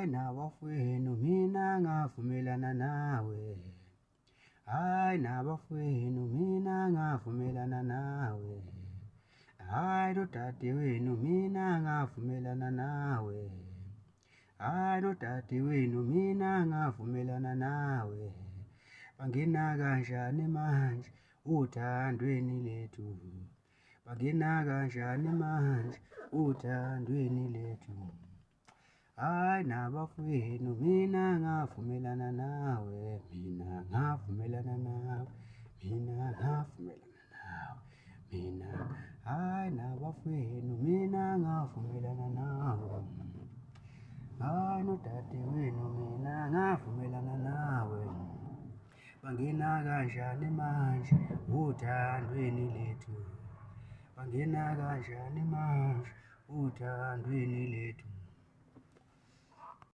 Hayi nabafowenu mina ngavumelana nawe. Hayi nabafowenu mina ngavumelana nawe. Hayi nodadewenu mina ngavumelana nawe. Hayi nodadewenu mina ngavumelana nawe. Bangena kanjani manje othandweni lethu? Bangena kanjani manje othandweni lethu? Hayi nabafowenu mina ngavumelana nawe, mina ngavumelana nawe, mina ngavumelana nawe, mina. Hayi nabafowenu mina ngavumelana nawe. Hayi nodadewenu mina ngavumelana nawe. Bangena kanjani manje othandweni lethu? Bangena kanjani manje othandweni lethu?